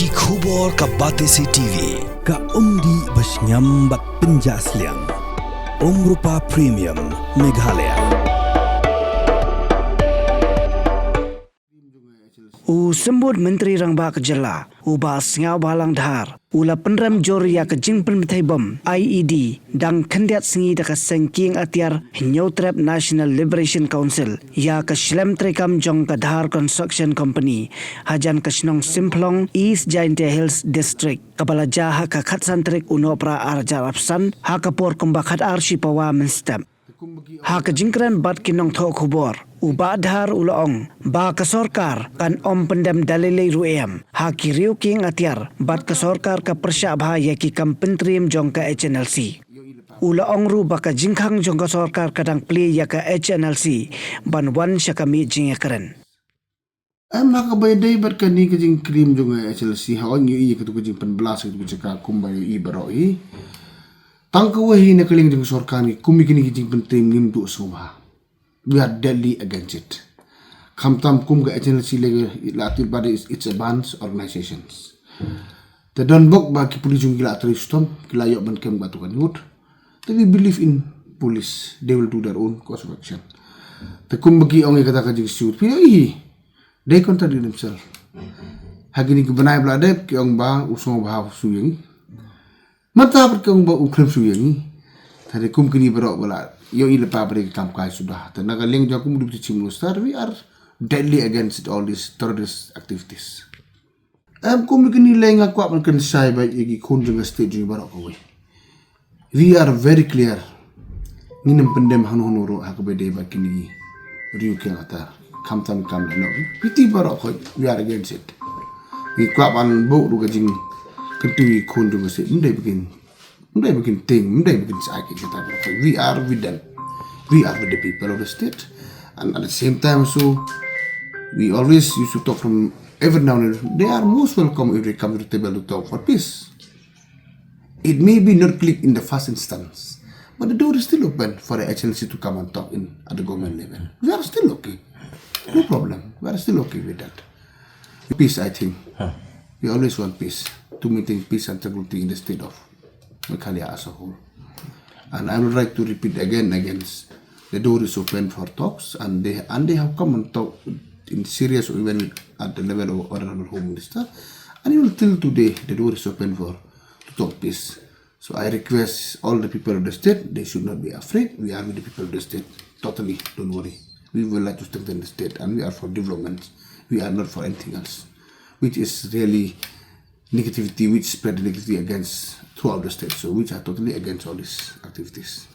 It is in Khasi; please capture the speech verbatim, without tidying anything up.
Ki khubor ka Batesi T V, ka umdih ba shngiam bad pynjah sliang. Umrupa Premium, Meghalaya. U Symbud Myntri Rangbah ka Jylla, u Bah Sniawbhalang Dhar, u la pynrem jur ïa ka jingpynbthei bom I E D dang khyndiat sngi da ka seng kieng atiar Hynñiewtrep National Liberation Council ïa ka shlem treikam jong ka Dhar Construction Company hajan ka shnong Symphlang, East Jaintia Hills District, kaba la jia ha ka khatsan tarik u Nohprah arhajar arphew san ha ka por kumba khatar shipawa mynstep. Ha ka jingkren bad ki nongthoh khubor, u Bah Dhar u la ong ba ka sorkar kan ym pyndem da lei lei ruh em ha ki riew kieng atiar bad ka sorkar ka pyrshah bha ïa ki kam pyntriem jong ka H N L C. U la ong ruh ba ka jingkhang jong ka sorkar ka dang plie ïa ka H N L C ban wan sha ka miej jingïakren. Em, ha kaba ïadei bad kane ka jingtriem jong ka H N L C, ha, ong ïohi ïa katu ka jingpynbla sha katu ka jaka kumba ïohi baroh hi. Tang kawei hi na ka liang jong ka sorkar, ngi kum ïa kine ki jingpyntriem ngim duh sngewbha. We are deadly against it. Khamtam kum ka H N L C lei, la tip ba it's, it's a banned organizations. Te don bok ba ki police jong ngi ki la trei shitom, ki la ïoh ban kem bad katu ka ngut. Te we believe in police, they will do their own course of action. Te kumba ki ong ïa kata ka jingshitom, phi ïohi hi. They contradict themselves. Ha kine ki bnai ba la dep ki ong ba u sngewbha u shu ïa ngi. Mynta pat ki ong ba u khlem shu ïa ngi. Te kum kine baroh ba la ïohi lypa ba dei ki kam kai suda. Te na ka liang jong kum u Deputy Chief Minister, we are deadly against all these terrorist activities. Em, kum kine lei nga kwah ban kren shai bha ïa ki khun jong ka state jong ngi baroh kawei. We are very clear. Ngin ym pyndem hangno hangno ruh ha kaba ïadei bad kine ki riew kieng atiar. Khamtam kam lano. Phi tip baroh khoit, we are against it. Ngi kwah ban buh ruh ka jingkyntu ïa ki khun jong ka state. Ym dei ba kin, ym dei ba kin tieng, ym dei ba kin shah ki kata baroh khoit. We are with them. We are with the people of the state. And at the same time, so we always used to talk from every now and then. They are most welcome if they come to the table to talk for peace. It may be not click in the first instance, but the door is still open for the H N L C to come and talk in at the government level. We are still okay. No problem. We are still okay with that. Peace, I think. We always want peace, to maintain peace and tranquility in the state of Meghalaya as a whole. And I would like to repeat again, again, the door is open for talks, and they, and they have come and talk in serious, even at the level of Honorable Home Minister. And even till today, the door is open for to talk peace. So I request all the people of the state, they should not be afraid. We are with the people of the state. Totally, don't worry. We would like to strengthen the state, and we are for development. We are not for anything else, which is really negativity, which spread negativity against throughout the state. So which are totally against all these activities.